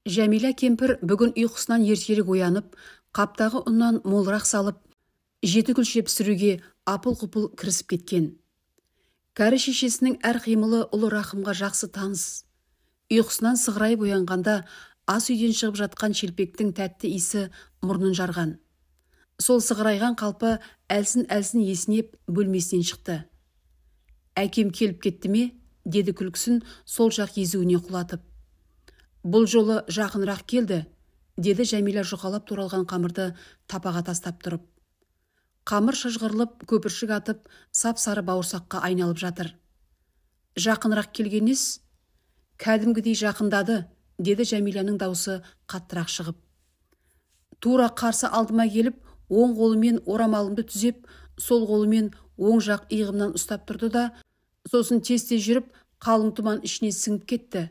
Жәмила кемпір бүгін ұйқысынан ертерек оянып, қаптағы ұннан молырақ салып, жеті күлше пісіруге апыл-ғұпыл кірісіп кеткен. Кәрі шешесінің әр қимылы ұлы Рахымға жақсы таныс. Ұйқысынан сығырайып оянғанда ас үйден шығып жатқан шелпектің тәтті иісі мұрнын жарған. Сол сығырайған қалпы әлсін-әлсін есінеп бөлмесінен шықты. Әкем келіп кетті ме? Деді күлкісін сол жақ езуіне құлатып. Бұл жолы жақынырақ келді, деді Жәмила жұқалап туралған қамырды тапаға тастап тұрып. Қамыр шыжғырылып, көпіршік атып, сап-сары бауырсаққа айналып жатыр. Жақынырақ келгенес? Кәдімгідей жақындады, деді Жәмиланың даусы қаттырақ шығып. Тура қарсы алдыма келіп, оң қолымен орамалымды түзеп, сол қолымен оң жақ иығымнан ұстап тұрды да, сосын тез-тез жүріп, қалың тұман ішіне сіңіп кетті.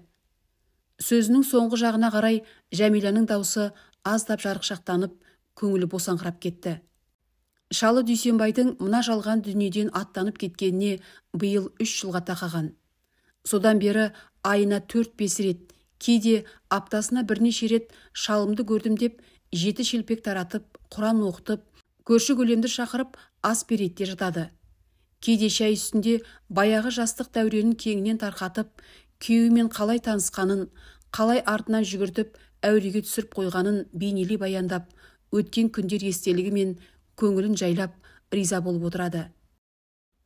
Сөзінің соңғы жағына қарай Жәмиланың даусы аздап жарықшақтанып, көңілі босаңқырап кетті. Шалы Дүйсенбайдың мына жалған дүниеден аттанып кеткеніне биыл 3 жылға тақаған. Содан бері айына 4-5 рет, кейде аптасына бірнеше рет шалымды көрдім деп жеті шелпек таратып, құран оқытып, көрші көлемді шақырып, ас беретте жатады. Кейде шай үстінде баяғы жастық дәуренін кеңінен тарқатып, күйеуімен қалай танысқанын, қалай артынан жүгіртіп, әуреге түсіріп қойғанын бейнелей баяндап, өткен күндер естелігі мен көңілін жайлап, риза болып отырады.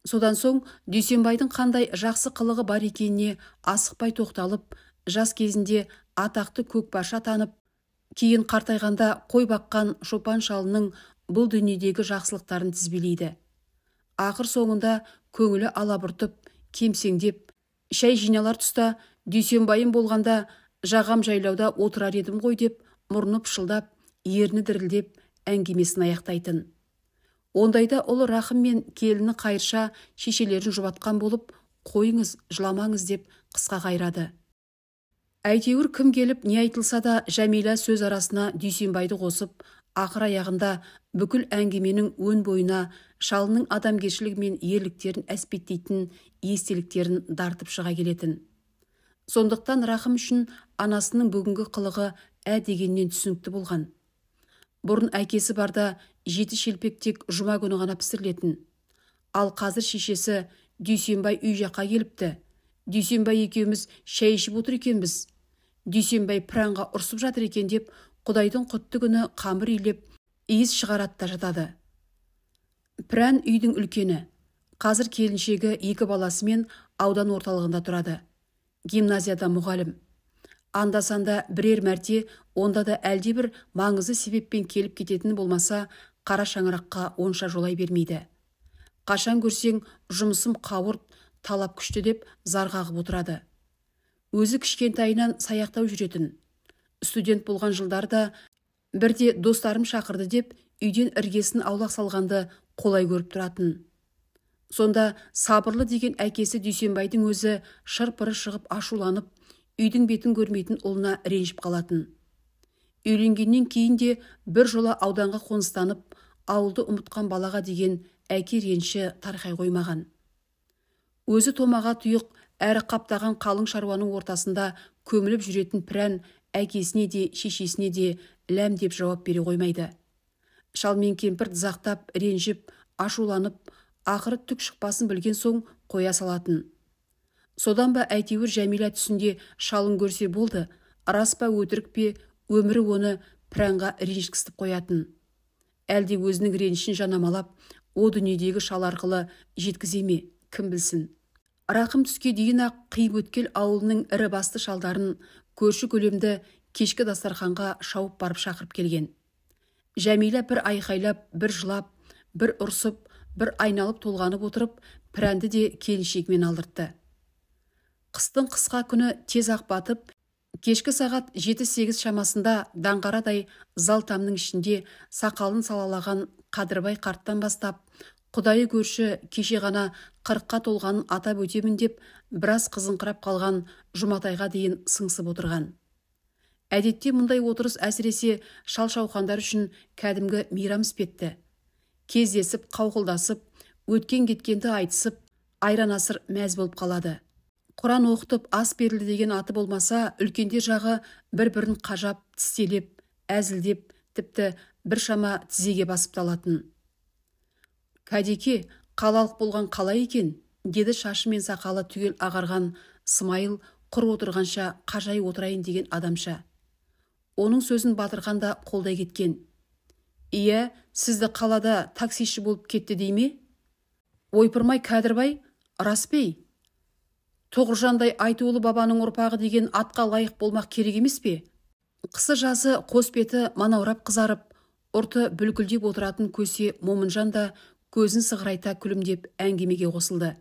Содан соң Дүйсенбайдың қандай жақсы қылығы бар екеніне асықпай тоқталып, жас кезінде атақты көкбашы атанып, кейін қартайғанда қой баққан шопан шалының бұл дүниедегі жақсылықтарын тізбелейді. Ақыр соңында көңілі алабұртып, кемсеңдеп, шай жиналар тұста Дүйсенбайым болғанда жағам жайлауда отырар едім ғой деп мұрны пышылдап, ерні дірілдеп әңгімесін аяқтайтын. Ондайда ұлы Рахым мен келіні Қайырша шешелерін жұбатқан болып, қойыңыз, жыламаңыз деп қысқа қайрады. Әйтеуір кім келіп не айтылса да Жәмила сөз арасына Дүйсенбайды қосып, ақыр аяғында бүкіл әңгіменің өн бойына шалының адамгершілігі мен ерліктерін әспеттейтін естеліктерін дартып шыға келетін. Сондықтан Рахым үшін анасының бүгінгі қылығы ә дегеннен түсінікті болған. Бұрын әкесі барда жеті шелпек тек жұма күні ғана пісірілетін. Ал қазір шешесі Дүйсенбай үй жаққа келіпті. Дүйсенбай екеуміз шай ішіп отыр екенбіз. Дүйсенбай пыранға ұрсып жатыр екен деп Құдайдың құтты күні қамыр илеп, иіс шығарады да жатады. Пыран үйдің үлкені. Қазір келіншегі 2 баласымен аудан орталығында тұрады. Гимназияда мұғалім. Анда-санда бірер мәрте онда да әлдебір маңызды себеппен келіп кететін болмаса, қара шаңыраққа онша жолай бермейді. Қашан көрсең жұмысым қауырт, талап күшті деп зар қағып отырады. Өзі кішкентайынан саяқтау жүретін. Студент болған жылдарда бірде достарым шақырды деп үйден іргесін аулақ салғанды қолай көріп тұратын. Сонда сабырлы деген әкесі Дүйсенбайдың өзі шырпыры шығып ашуланып, үйдің бетін көрмейтін ұлына ренжіп қалатын. Үйленгеннен кейін де бір жола ауданға қоныстанып, ауылды ұмытқан балаға деген әке реніші тарқай қоймаған. Өзі томаға тұйық, әрі қаптаған қалың шаруаның ортасында көміліп жүретін Пірән әкесіне де, шешесіне де ләм деп жауап бере қоймайды. Шал мен кемпір дызақтап, ренжіп, ашуланып, ақыры түк шықпасын білген соң қоя салатын. Содан ба әйтеуір Жәмила түсінде шалын көрсе болды, рас па өтірік пе, өмірі оны Пыранға ренжіткізіп қоятын. Әлде өзінің ренішін жанамалап, о дүниедегі шал арқылы жеткізе ме, кім білсін. Рақым түске дейін ақ қиып өткел ауылының ірі басты шалдарын көрші көлемді кешкі дастарханға шауып барып шақырып келген. Жәмила бір айқайлап, бір жылап, бір ұрсып, бір айналып толғанып отырып, Пірәнді де келіншегімен алдыртты. Қыстың қысқа күні тез ақ батып, кешкі сағат 7-8 шамасында даңғарадай зал тамның ішінде сақалын салалаған Қадырбай қарттан бастап, құдайы көрші кеше ғана 40-қа толғанын атап өтемін деп біраз қызыңқырап қалған Жұматайға дейін сыңсып отырған. Әдетте мұндай отырыс әсіресе шал-шауқандар үшін кәдімгі мейрам іспетті. Кездесіп, қауқылдасып, өткен-кеткенді айтысып, айран асыр мәз болып қалады. Құран оқытып ас берілді деген аты болмаса, үлкендер жағы бір-бірін қажап, тістелеп, әзілдеп, тіпті біршама тізеге басып та алатын. Кәдеке, қалалық болған қалай екен, деді шашы мен сақалы түгел ағарған Смайыл құр отырғанша қажай отырайын деген адамша. Оның сөзін Батырхан да қолдай кеткен. Иә, сізді қалада таксиші болып кетті дей ме? Ойпырмай Кәдірбай, рас пей? Тоғыржандай айтулы бабаның ұрпағы деген атқа лайық болмақ керек емес пе? Қысы жазы қос беті манаурап қызарып, ұрты бүлкілдеп отыратын көсе Момынжан да көзін сығырайта күлімдеп әңгімеге қосылды.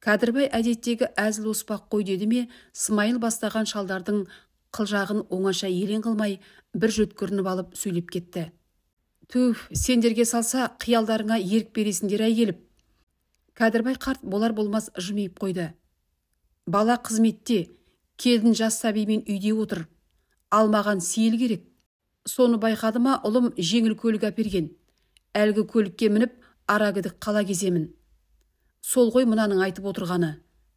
Кәдірбай әдеттегі әзіл оспақ қой деді ме, Смайыл бастаған шалдардың қылжағын оңаша елең қылмай бір жөткірініп алып сөйлеп кетті. Түф, сендерге салса қиялдарыңа ерік бересіңдер әй келіп. Кәдірбай қарт болар болмас жымиып қойды. Бала қызметте, келін жас сәбимен үйде отыр. Ал маған сейіл керек. Соны байқады ма, ұлым жеңіл көлік әперген. Әлгі көлікке мініп, арагідік қала кеземін. Сол ғой мынаның айтып отырғаны,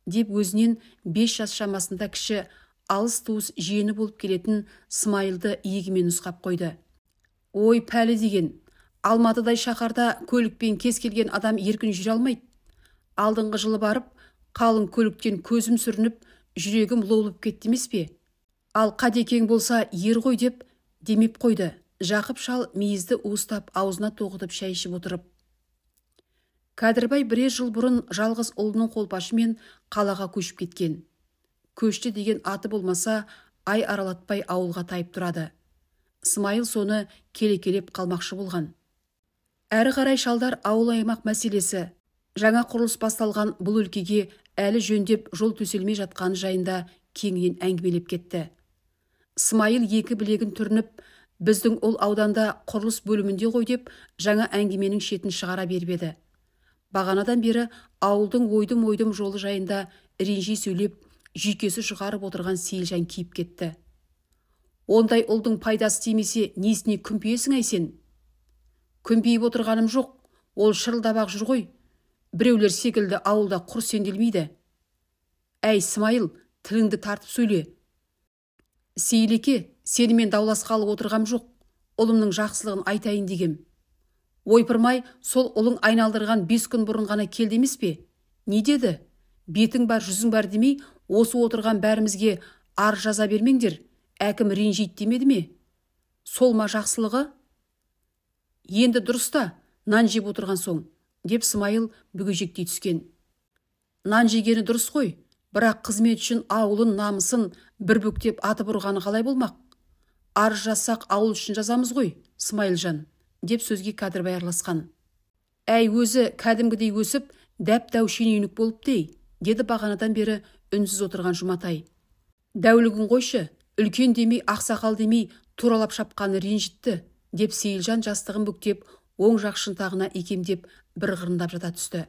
деп өзінен 5 жас шамасында кіші алыс туыс жиені болып келетін Смайылды иегімен нұсқап қойды. Ой, пәлі деген, Алматыдай шаһарда көлікпен кез келген адам еркін жүре алмайды. Алдыңғы жылы барып, қалың көліктен көзім сүрініп, жүрегім лоулып кетті емес пе? Ал Қадекең болса ер ғой деп демеп қойды. Жақып шал мейізді уыстап аузына тоғытып шай ішіп отырып. Кәдірбай бірер жыл бұрын жалғыз ұлының қолпашымен қалаға көшіп кеткен. Көшті деген аты болмаса, ай аралатпай ауылға тайып тұрады. Смайыл соны келекелеп қалмақшы болған. Әрі қарай шалдар ауыл аймақ мәселесі, жаңа құрылыс басталған бұл өлкеге әлі жөндеп жол төселмей жатқаны жайында кеңінен әңгімелеп кетті. Смайыл екі білегін түрініп, біздің ол ауданда құрылыс бөлімінде ғой деп жаңа әңгіменің шетін шығара беріп еді. Бағанадан бері ауылдың ойдым-ойдым жолы жайында ренжи сөйлеп, жүйкесі жұқарып отырған Сейілжан киіп кетті. Ондай ұлдың пайдасы тимесе, несіне күмпиесің әй сен? Күмпиіп отырғаным жоқ, ол шырылдап-ақ жүр ғой. Біреулер секілді ауылда құр сенделмейді. Әй, Смайыл, тіліңді тартып сөйле. Сейілеке, сенімен дауласқалы отырғам жоқ, ұлымның жақсылығын айтайын дегем. Ойпырмай, сол ұлың айналдырған 5 күн бұрын ғана келді емес пе? Не деді? Бетің бар, жүзің бар демей, осы отырған бәрімізге арыз жаза бермеңдер, әкім ренжиді демеді ме? Сол ма жақсылығы? Енді дұрыс та, нан жеп отырған соң, деп Смайыл бүгежектей түскен. Нан жегені дұрыс қой, бірақ қызмет үшін ауылын, намысын бір бүктеп атып ұрғаны қалай болмақ? Арыз жазсақ ауыл үшін жазамыз ғой, Смайылжан, деп сөзге Кәдірбай араласқан. Әй, өзі кәдімгідей өсіп, дәп-дәу шенеунік болып дей, деді бағанадан бері үнсіз отырған Жұматай. Дәулігін қойшы, үлкен демей, ақсақал демей, туралап шапқаны ренжітті, деп Сейілжан жастығын бүктеп, оң жақ шынтағына икемдеп бір ғырындап жата түсті.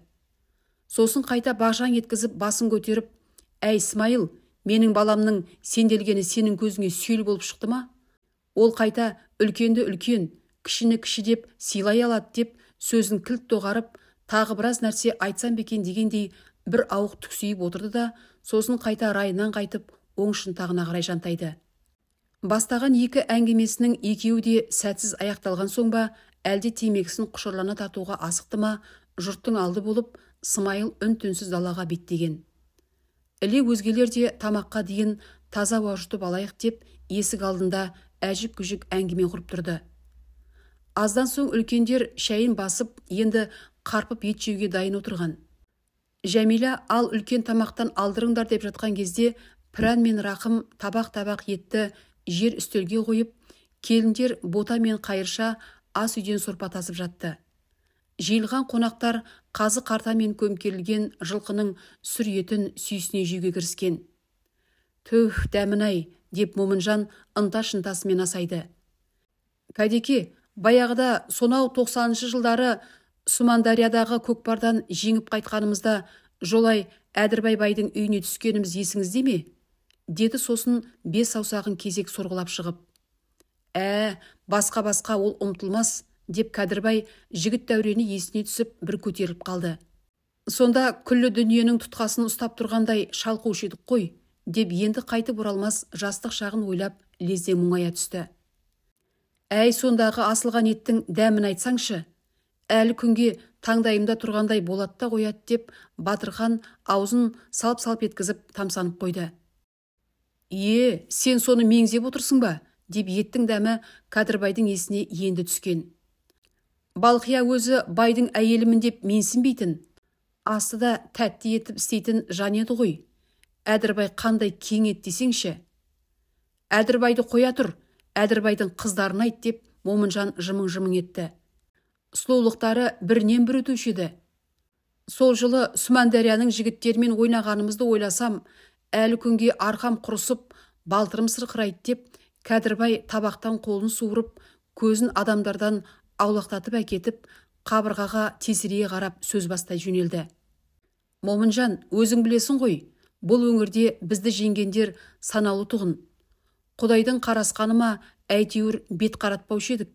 Сосын қайта бағжаң еткізіп басын көтеріп, әй, Смайыл, менің баламның сенделгені сенің көзіңе сүйел болып шықты ма? Ол қайта үлкенді үлкен, кішіні кіші деп сыйлай алады деп сөзін кілт доғарып, тағы біраз нәрсе айтсам бекен дегендей бір ауық түксиіп отырды да, сосын қайта райынан қайтып, оң шынтағына қарай жантайды. Бастаған екі әңгімесінің екеуі де сәтсіз аяқталған соң ба, әлде темекісін құшырлана тартуға асықты ма, жұрттың алды болып, Смайыл үн-түнсіз далаға беттеген. Іле өзгелер де тамаққа дейін таза ауа жұтып алайық деп есік алдында әжік-күжік әңгіме құрып тұрды. Аздан соң үлкендер шайын басып, енді қарпып ет жеуге дайын отырған. Жәмила ал үлкен тамақтан алдырыңдар деп жатқан кезде Пірән мен Рақым табақ-табақ етті жер үстелге қойып, келіндер бота мен қайырша ас үйден сорпа тасып жатты. Жиылған қонақтар қазы қартамен көмкерілген жылқының сүр етін сүйсіне жеуге кіріскен. Түһ, дәмін-ай, деп Момынжан ынта-шынтасымен асайды. Кәдеке, баяғыда сонау 90-шы жылдары Сумандариядағы көкпардан жеңіп қайтқанымызда жолай Әдірбай байдың үйіне түскеніміз есіңізде ме? Деді сосын 5 саусағын кезек сорғылап шығып. Ә, басқа-басқа ол ұмтылмас, деп Кәдірбай жігіт дәурені есіне түсіп бір көтеріліп қалды. Сонда күллі дүниенің тұтқасын ұстап тұрғандай шалқушы едік қой, деп енді қайтып оралмас жастық шағын ойлап лезде мұңая түсті. Әй, сондағы асылған еттің дәмін айтсаңшы, әлі күнге таңдайымда тұрғандай болады да қояды, деп Батырхан аузын салп-салп еткізіп тамсанып қойды. Е, сен соны меңзеп отырсың ба, деп еттің дәмі Кәдірбайдың есіне енді түскен. Балқия өзі байдың әйелімін деп менсінбейтін, асты да тәтті етіп істейтін жан еді ғой. Әдірбай қандай кең ет десеңші. Әдірбайды қоя тұр, Әдірбайдың қыздарын айт, деп Момынжан жымың-жымың етті. Сұлулықтары бірінен бірі өтуші еді. Сол жылы Сүмәндарияның жігіттерімен ойнағанымызды ойласам, әлі күнге арқам құрысып, балтырым сырқырайды, деп Кәдірбай табақтан қолын суырып, көзін адамдардан аулақтатып әкетіп, қабырғаға тесірейе қарап сөз бастай жөнелді. Момынжан, өзің білесің ғой, бұл өңірде бізді жеңгендер санаулы тұғын. Құдайдың қарасқаны ма, әйтеуір бет қаратпаушы едік.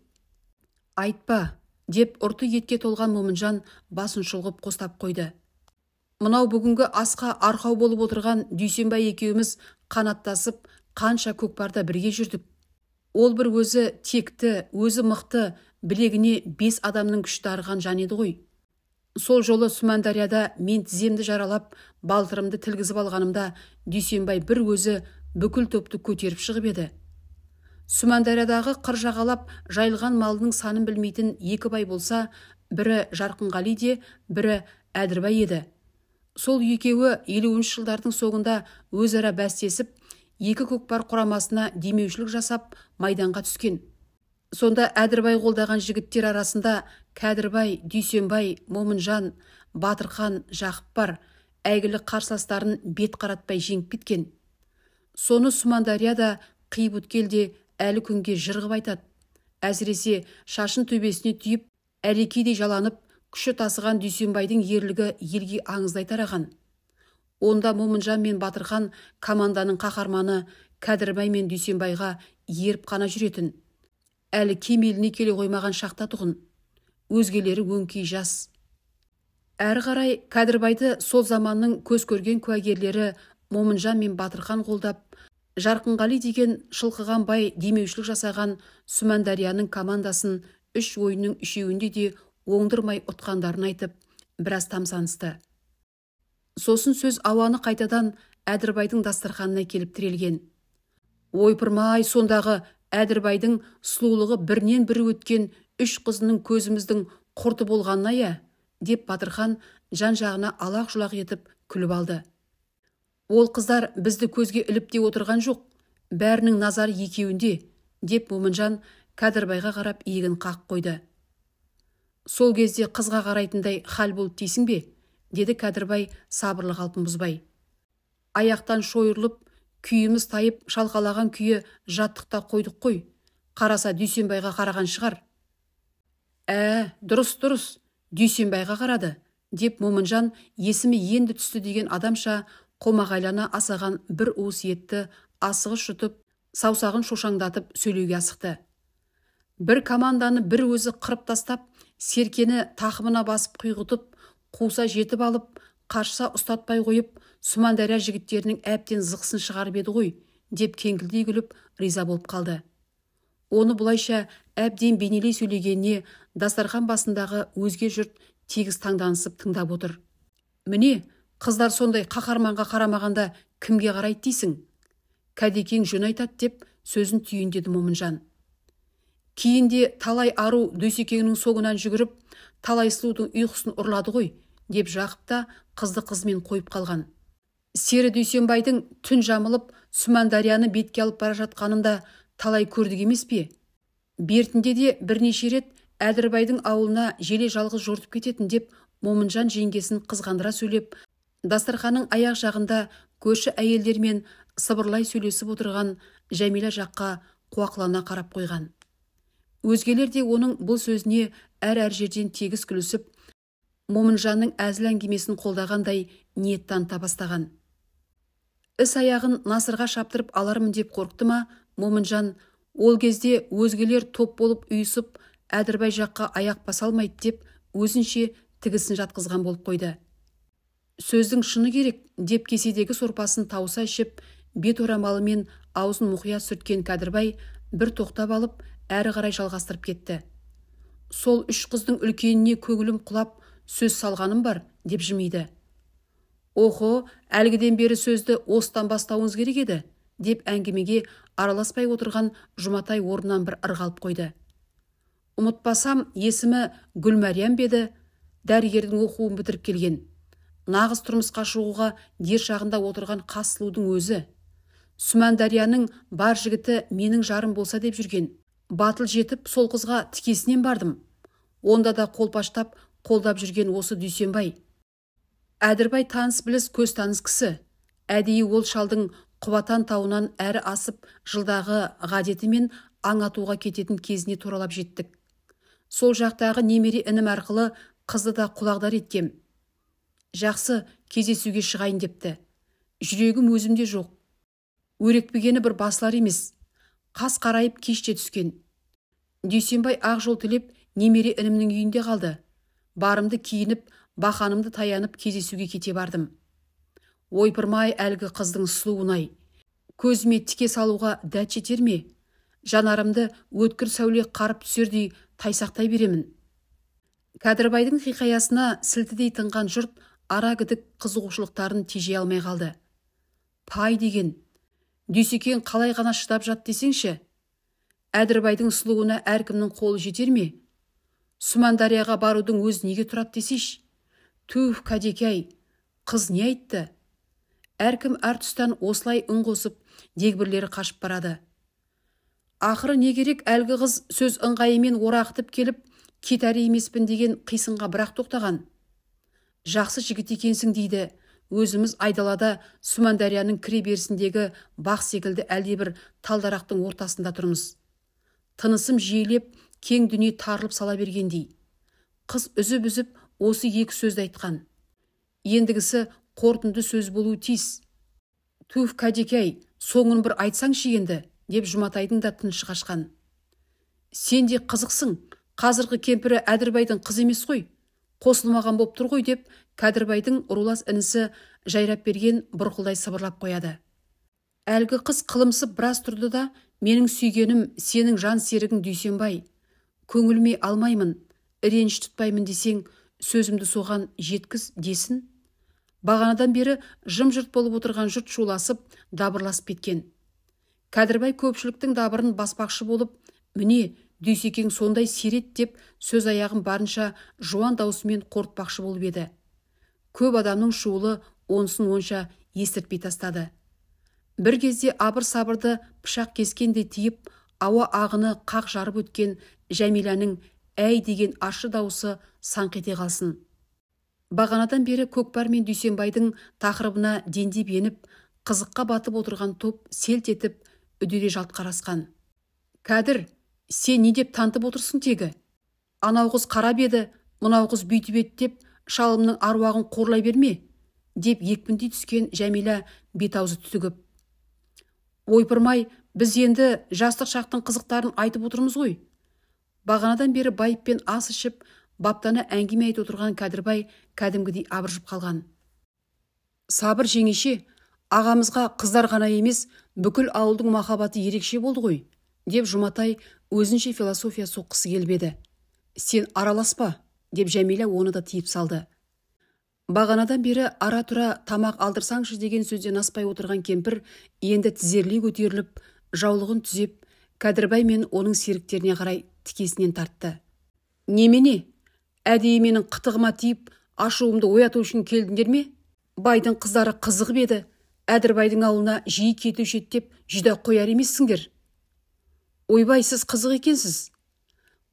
Айтпа, деп ұрты етке толған Момынжан басын шұлғып қостап қойды. Мынау бүгінгі асқа арқау болып отырған Дүйсенбай екеуміз қанаттасып, қанша көкпарда бірге жүрдік. Ол бір өзі текті, өзі мықты, білегіне 5 адамның күші дарыған жан еді ғой. Сол жолы Сүмәндарияда мен тіземді жаралап, балтырымды тілгізіп алғанымда Дүйсенбай бір өзі бүкіл топты көтеріп шығып еді. Сүмәндариядағы қыр жағалап жайылған малының санын білмейтін екі бай болса, бірі Жарқынғали де, бірі Әдірбай еді. Сол екеуі 50 жылдардың соңында өзара бәстесіп, екі көкпар құрамасына демеушілік жасап майданға түскен. Сонда Әдірбай қолдаған жігіттер арасында Кәдірбай, Дүйсенбай, Момынжан, Батырхан, Жақып бар, әйгілі қарсыластарын бет қаратпай жеңіп кеткен. Соны Сүмәндария да қиып өткел де әлі күнге жырғып айтады. Әсіресе шашын төбесіне түйіп, әлекейдей жаланып, күші тасыған Дүйсенбайдың ерлігі елге аңыздай тараған. Онда Момынжан мен Батырхан команданың қаһарманы Кәдірбай мен Дүйсенбайға еріп қана жүретін. Әлі кемеліне келе қоймаған шақта тұғын. Өзгелері өңкей жас. Әрі қарай Кәдірбайды сол заманның көз көрген куәгерлері Момынжан мен Батырхан қолдап, Жарқынғали деген шылқыған бай демеушілік жасаған Сүмәндарияның командасын 3 ойынның 3-еуінде де оңдырмай ұтқандарын айтып, біраз тамсанысты. Сосын сөз ауаны қайтадан Әдірбайдың дастарханына келіп тірелген. Ойпырмай, сондағы Әдірбайдың сұлулығы бірінен бірі өткен 3 қызының көзіміздің құрты болғанына я, деп Батырхан жан-жағына алақ-жұлақ етіп күліп алды. Ол қыздар бізді көзге іліп те отырған жоқ, бәрінің назары екеуінде, деп Момынжан Кәдірбайға қарап иегін қағып қойды. Сол кезде қызға қарайтындай хал болды дейсің бе, деді Кәдірбай сабырлы қалпын бұзбай. Аяқтан шойырылып, күйіміз тайып шалқалаған күйі жаттықта қойдық қой, қараса Дүйсенбайға қараған шығар. Ә, дұрыс, дұрыс, Дүйсенбайға қарады, деп Момынжан есімі енді түсті деген адамша қомағайлана асаған бір уыс етті асығыс жұтып, саусағын шошаңдатып сөйлеуге асықты. Бір команданы бір өзі қырып тастап, серкені тақымына басып құйғытып, қуса жетіп алып, қашса ұстатпай қойып, Сүмәндария жігіттерінің әбден зықсын шығарып еді ғой, деп кеңкілдей күліп риза болып қалды. Оны бұлайша әбден бейнелей сөйлегеніне дастархан басындағы өзге жұрт тегіс таңданысып тыңдап отыр. Міне, қыздар сондай қаһарманға қарамағанда кімге қарайды дейсің? Кәдекең жөн айтады, деп сөзін түйіндеді Момынжан. Кейінде талай ару Дүйсекеңнің соңынан жүгіріп, талай сұлудың ұйқысын ұрлады ғой, деп Жақып та қызды қызымен қойып қалған. Сері Дүйсенбайдың түн жамылып Сүмәндарияны бетке алып бара жатқанын да талай көрдік емес пе? Бертінде де бірнеше рет Әдірбайдың ауылына желе жалғыз жортып кететін, деп Момынжан жеңгесін қызғандыра сөйлеп, дастарханның аяқ жағында көрші әйелдермен сыбырлай сөйлесіп отырған Жәмила жаққа қуақылана қарап қойған. Өзгелер де оның бұл сөзіне әр-әр жерден тегіс күлісіп, Момынжанның әзіл әңгімесін қолдағандай ниет таныта бастаған. Іс аяғын насырға шаптырып алармын деп қорқты ма, Момынжан ол кезде өзгелер топ болып ұйысып, Әдірбай жаққа аяқ баса алмайды деп өзінше тігісін жатқызған болып қойды. Сөздің шыны керек, деп кеседегі сорпасын тауса ішіп, бет орамалымен аузын мұқият сүрткен Кәдірбай бір тоқтап алып, әрі қарай жалғастырып кетті. Сол үш қыздың үлкеніне көңілім құлап, сөз салғаным бар, деп жымиды. Охо, әлгіден бері сөзді осыдан бастауыңыз керек еді, деп әңгімеге араласпай отырған Жұматай орнынан бір ырғалып қойды. Ұмытпасам, есімі Гүлмәриям беді, дәрігердің оқуын бітіріп келген. Нағыз тұрмысқа шығуға дер шағында отырған қас сұлудың өзі. Сүмәндарияның бар жігіті менің жарым болса деп жүрген. Батыл жетіп, сол қызға тікесінен бардым. Онда да қолпаштап, қолдап жүрген осы Дүйсенбай. Әдірбай таныс біліс көз таныс кісі. Әдейі ол шалдың Құбатан тауынан әрі асып, жылдағы ғадетімен аң атуға кететін кезіне туралап жеттік. Сол жақтағы немере інім арқылы қызды да құлағдар еткем. Жақсы, кездесуге шығайын депті. Жүрегім өзімде жоқ. Өрекпігені бір басылар емес. Қас қарайып кеште түскен. Дүйсенбай ақ жол тілеп, немере інімнің үйінде қалды. Барымды киініп, бақанымды таянып кездесуге кете бардым. Ойпырмай әлгі қыздың сұлуын-ай. Көзіме тіке салуға дәт жетер ме? Жанарымды өткір сәуле қарып түсердей тайсақтай беремін. Кәдірбайдың хикаясына сілтідей тынған жұрт ара гідік қызығушылықтарын тежей алмай қалды. Пай деген, Дүйсекең қалай ғана шыдап жат десеңші? Әдірбайдың сұлуына әркімнің қолы жетер ме? Сүмәндарияға барудың өзі неге тұрады десейші? Түф, кәдеке-ай, қыз не айтты? Әркім әр тұстан осылай үн қосып, дегбірлері қашып барады. Ақыры не керек, әлгі қыз сөз ыңғайымен орағытып келіп, кетәрі емеспін деген қисынға бірақ тоқтаған. Жақсы жігіт екенсің дейді, өзіміз айдалада Сүмәндарияның кіре берісіндегі бақ секілді әлдебір талдарақтың ортасында тұрмыз. Тынысым жиілеп, кең дүние тарылып сала бергендей. Қыз үзіп-үзіп осы екі сөзді айтқан. Ендігісі қорытынды сөз болуы тиіс. Түф, кәдеке-ай, соңын бір айтсаңшы енді, деп Жұматайдың да тынышы қашқан. Сен де қызықсың, қазіргі кемпірі Әдірбайдың қызы емес қой, қосылмаған боп тұр ғой, деп Кәдірбайдың рулас інісі жайрап берген бұрқылдай сыбырлап қояды. Әлгі қыз қылымсып біраз тұрды да, менің сүйгенім сенің жан серігің Дүйсенбай. Көңіліме алмаймын, реніш тұтпаймын десең, сөзімді соған жеткіз десін. Бағанадан бері жым-жырт болып отырған жұрт шуласып, дабырласып кеткен. Кәдірбай көпшіліктің дабырын баспақшы болып, міне, Дүйсекең сондай серет деп сөз аяғын барынша жуан даусымен қорытпақшы болып еді. Көп адамның шуылы онысын онша естіртпей тастады. Бір кезде абыр-сабырды пышақ кескендей тиіп, ауа ағыны қақ жарып өткен Жәмиләнің әй деген ащы даусы саңқ ете қалсын. Бағанадан бері Көкпар мен Дүйсенбайдың тақырыбына дендеп еніп, қызыққа батып отырған топ селт етіп, үдере жалт қарасқан. Кәдір, сен не деп тантып отырсың тегі? Анау қыз қарап еді, мынау қыз бүйтіп еді деп шалымның аруағын қорлай берме, деп екпіндей түскен Жәмилә бет аузы түтігіп. Ойпырмай, біз енді жастық шақтың қызықтарын айтып отырмыз ғой. Бағанадан бері байыппен ас ішіп, баптана әңгіме айтып отырған Кәдірбай кәдімгідей абыржып қалған. Сабыр жеңеше, ағамызға қыздар ғана емес, бүкіл ауылдың махаббаты ерекше болды ғой, деп Жұматай өзінше философия соққысы келіп еді. Сен араласпа, деп Жәмилә оны да тиіп салды. Бағанадан бері ара-тұра тамақ алдырсаңшы деген сөзден аспай отырған кемпір енді тізерлей көтеріліп, жаулығын түзеп, Кәдірбай мен оның серіктеріне қарай тікесінен тартты. Немене? Әдейі менің қытығыма тиіп, ашуымды ояту үшін келдіңдер ме? Байдың қыздары қызығып еді, Әдірбайдың ауылына жиі кетуші еді деп жүдә қояр емессіңдер. Ойбай, сіз қызық екенсіз.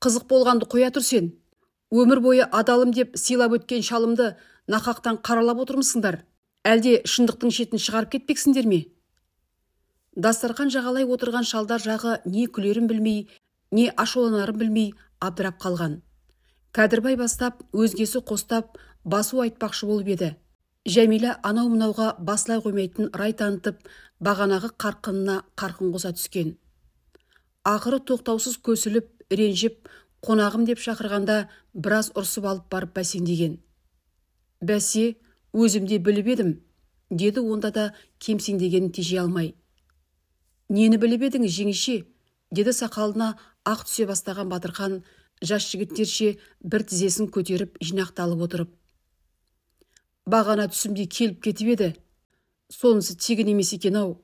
Қызық болғанды қоя тұр сен. Өмір бойы адалым деп сыйлап өткен шалымды нақақтан қаралап отырмысыңдар. Әлде шындықтың шетін шығарып кетпексіңдер ме? Дастарқан жағалай отырған шалдар жағы не күлерін білмей, не ашуланарын білмей абдырап қалған. Кәдірбай бастап, өзгесі қостап, басу айтпақшы болып еді. Жәмилә анау-мынауға басылай қоймайтын рай танытып, бағанағы қарқынына қарқын қоса түскен. Ақыры тоқтаусыз көсіліп, ренжіп, қонағым деп шақырғанда біраз ұрсып алып барып бәсеңдеген. Бәсе, Өзім де біліп едім, деді онда да кемсеңдегенін тежей алмай. Нені біліп едіңіз, жеңеше? Деді сақалына ақ түсе бастаған Батырхан, жас жігіттерше бір тізесін көтеріп жинақталып отырып. Бағана түсімде келіп кетіп еді. Сонысы тегін емес екен ау.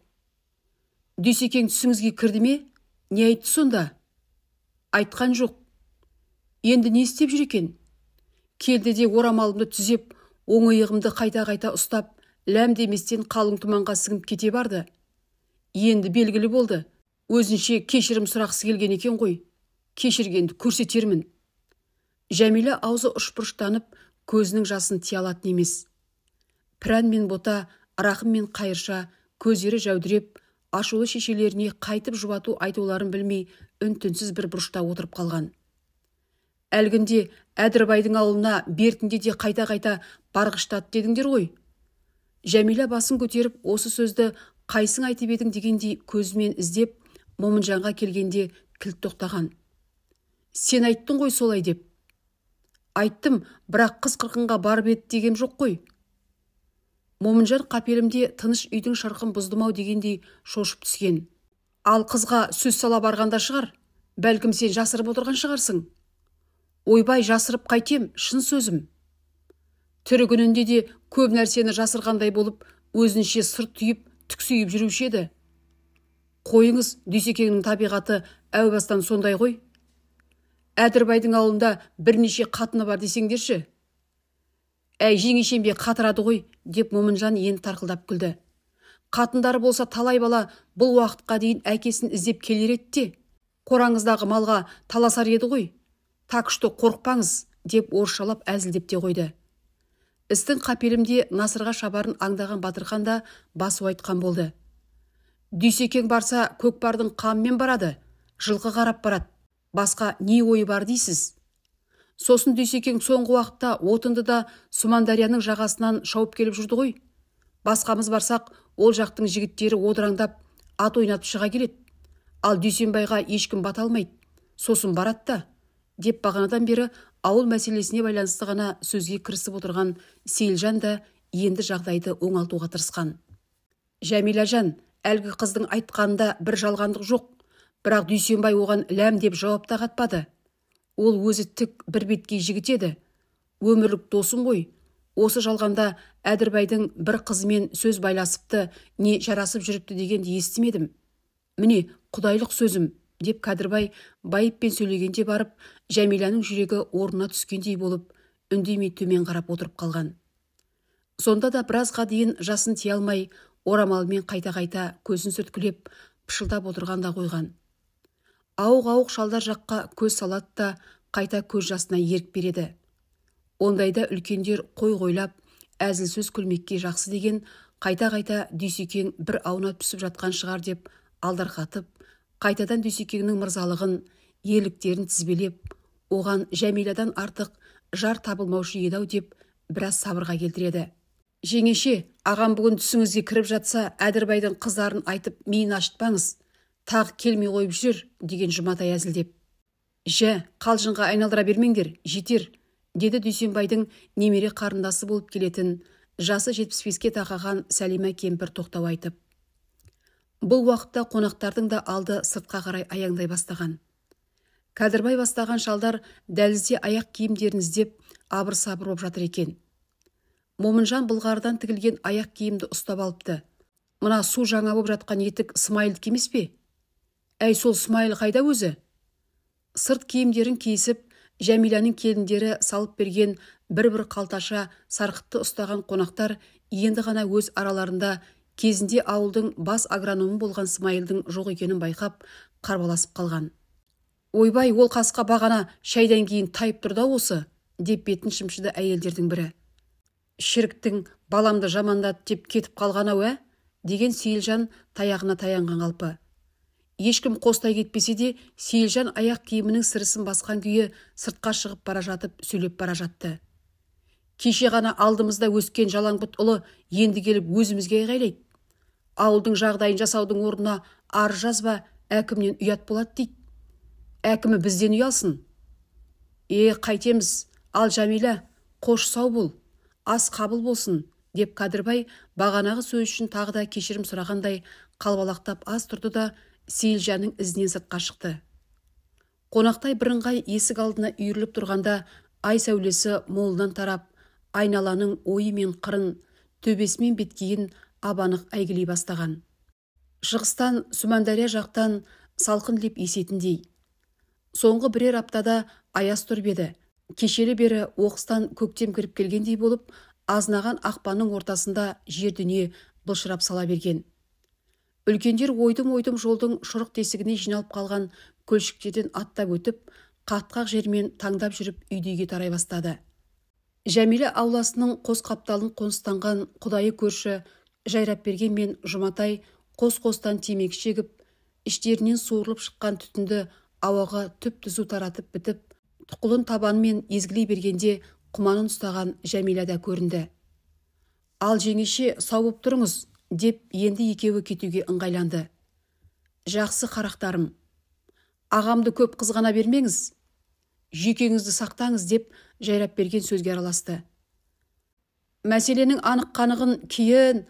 Дүйсекең түсіңізге кірді ме? Не айтты сонда? Айтқан жоқ. Енді не істеп жүр екен? Келді де орамалымды түзеп, оң иығымды қайта-қайта ұстап, ләм деместен қалың тұманға сіңіп кете барды. Енді белгілі болды. Өзінше кешірім сұрақсы келген екен ғой. Кешіргенді көрсетермін. Жәмила аузы ұшбұрыштанып, көзінің жасын тия алатын емес. Пірән мен Бота, Рахым мен Қайырша көздері жәудіреп, ашулы шешелеріне қайтып жұбату айтуларын білмей, үн-түнсіз бір бұрышта отырып қалған. Әлгінде Әдірбайдың ауылына бертінде де қайта-қайта барғыштады дедіңдер ғой. Жәмила басын көтеріп, осы сөзді қайсың айтып едің дегендей көзімен іздеп, Момынжанға келгенде кілт тоқтаған. Сен айттың ғой солай деп. Айттым, бірақ қыз қырқынға барып еді дегем жоқ қой. Момынжан қапелімде тыныш үйдің шырқын бұздым-ау дегендей шошып түскен. Ал қызға сөз сала барғанда шығар, бәлкім сен жасырып отырған шығарсың. Ойбай, жасырып қайтем, шын сөзім. Тірі күнінде де көп нәрсені жасырғандай болып, өзінше сыр түйіп, түксиіп жүруші еді. Қойыңыз, Дүйсекеңнің табиғаты әу бастан сондай ғой. Әдірбайдың ауылында бірнеше қатыны бар десеңдерші. Әй, жеңешембе қатырады ғой, деп Момынжан енді тарқылдап күлді. Қатындары болса талай бала бұл уақытқа дейін әкесін іздеп келер еді де, қораңыздағы малға таласар еді ғой. Так что қорықпаңыз, деп орысшалап әзілдеп те қойды. Істің қапелімде насырға шабарын аңдаған Батырхан да басу айтқан болды. Дүйсекең барса, көкпардың қамымен барады, жылқы қарап барады. Басқа не ойы бар дейсіз? Сосын Дүйсекең соңғы уақытта отынды да Сумандарияның жағасынан шауып келіп жүрді ғой. Басқамыз барсақ, ол жақтың жігіттері одыраңдап ат ойнатып шыға келеді. Ал Дүйсенбайға ешкім бата алмайды. Сосын барады да, деп бағанадан бері ауыл мәселесіне байланысты ғана сөзге кірісіп отырған Сейілжан да енді жағдайды оңалтуға тырысқан. Жәмилажан, әлгі қыздың айтқанында бір жалғандық жоқ, бірақ Дүйсенбай оған ләм деп жауап та қатпады. Ол өзі тік бір беткей жігіт еді. Өмірлік досым ғой. Осы жалғанда Әдірбайдың бір қызымен сөз байласыпты, не жарасып жүріпті дегенді естімедім. Міне, құдайлық сөзім, деп Кәдірбай байыппен сөйлегенде барып, Жәмиланың жүрегі орнына түскендей болып, үндемей төмен қарап отырып қалған. Сонда да біразға дейін жасын тия алмай, орамалымен қайта-қайта көзін сүрткілеп, пышылдап отырғанда қойған. Ауық-ауық шалдар жаққа көз салады да қайта көз жасына ерік береді. Ондайда үлкендер қой қойлап, әзіл сөз күлмекке жақсы деген, қайта-қайта Дүйсекең бір аунап түсіп жатқан шығар деп алдарқатып, қайтадан Дүйсекеңнің мырзалығын, ерліктерін тізбелеп, оған Жәмиладан артық жар табылмаушы еді-ау деп біраз сабырға келтіреді. Жеңеше, ағам бүгін түсіңізге кіріп жатса, Әдірбайдың қыздарын айтып миын ашытпаңыз, тағы келмей қойып жүр, деген Жұматай әзілдеп. Жә, қалжыңға айналдыра бермеңдер, жетер, деді Дүйсенбайдың немере қарындасы болып келетін, жасы 75-ке тақаған Сәлима кемпір тоқтау айтып. Бұл уақытта қонақтардың да алды сыртқа қарай аяңдай бастаған. Кәдірбай бастаған шалдар дәлізде аяқ киімдерін іздеп, абыр-сабыр боп жатыр екен. Момынжан былғарыдан тігілген аяқ киімді ұстап алыпты. Мына су жаңа боп жатқан етік Смайылдікі емес пе? Әй, сол Смайыл қайда өзі? Сырт киімдерін киісіп, Жәмиланың келіндері салып берген бір-бір қалташа сарқытты ұстаған қонақтар енді ғана өз араларында кезінде ауылдың бас агрономы болған Смайылдың жоқ екенін байқап, қарбаласып қалған. Ойбай, ол қасқа бағана шайдан кейін тайып тұрды осы, деп бетін шымшыды әйелдердің бірі. Шіріктің баламды жамандады деп кетіп қалған ау, ә? Деген Сейілжан таяғына таянған қалпы. Ешкім қостай кетпесе де, Сейілжан аяқ киімінің сірісін басқан күйі сыртқа шығып бара жатып, сөйлеп бара жатты. Кеше ғана алдымызда өскен жалаңбұт ұлы енді келіп өзімізге айғайлайды. Ауылдың жағдайын жасаудың орнына арыз жазба, әкімнен ұят болады дейді. Әкімі бізден ұялсын. Е, қайтеміз, ал Жәмила, қош сау бол, ас қабыл болсын, Деп Кәдірбай бағанағы сөз үшін тағы да кешірім сұрағандай қалбалақтап аз тұрды да Сейілжанның ізінен сыртқа шықты. Қонақтай бірыңғай есік алдына үйіріліп тұрғанда ай сәулесі молынан тарап, айналаның ойы мен қырын, төбесі мен беткейін абанық әйгілей бастаған. Шығыстан Сүмәндария жақтан салқын леп есетіндей. Соңғы бірер аптада аяз тұрып еді. Кешелі бері оқыстан көктем кіріп келгендей болып, азынаған ақпанның ортасында жер дүние былшырап сала берген. Үлкендер ойдым-ойдым жолдың шұрық тесігіне жиналып қалған көлшіктерден аттап өтіп, қатқақ жермен таңдап жүріп үйді-үйге тарай бастады. Жәмилә ауласының қос қапталын қоныстанған құдайы көрші Жайрапберген мен Жұматай қос-қостан темекі шегіп, іштерінен суырылып шыққан түтінді ауаға түп-түзу таратып бітіп, тұқылын табанымен езгілей бергенде құманын ұстаған Жәмилә да көрінді. Ал жеңеше, сау боп тұрыңыз, деп енді екеуі кетуге ыңғайланды. Жақсы қарақтарым, ағамды көп қызғана бермеңіз, жүйкеңізді сақтаңыз, деп Жайрапберген сөзге араласты. Мәселенің анық қанығын кейін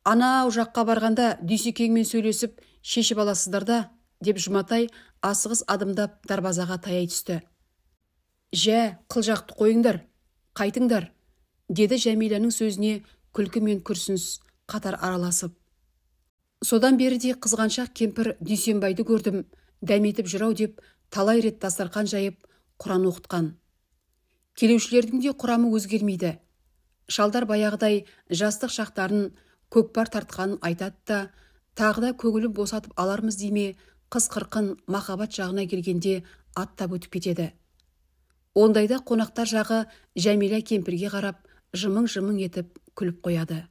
анау жаққа барғанда Дүйсекеңмен сөйлесіп шешіп аласыздар да, деп Жұматай асығыс адымдап дарбазаға таяй түсті. Жә, қылжақты қойыңдар, қайтыңдар, деді Жәмиләнің сөзіне күлкі мен күрсініс қатар араласып. Содан бері де қызғаншақ кемпір Дүйсенбайды көрдім, дәметіп жүр-ау деп талай рет дастарқан жайып, Құран оқытқан. Келушілердің де құрамы өзгермейді. Шалдар баяғыдай жастық шақтарын көкпар тартқанын айтады да, тағы да көңілін босатып алармыз деме, қыз-қырқын махаббат жағына келгенде аттап өтіп кетеді. Ондайда қонақтар жағы Жәмилә кемпірге қарап, жымың-жымың етіп күліп қояды.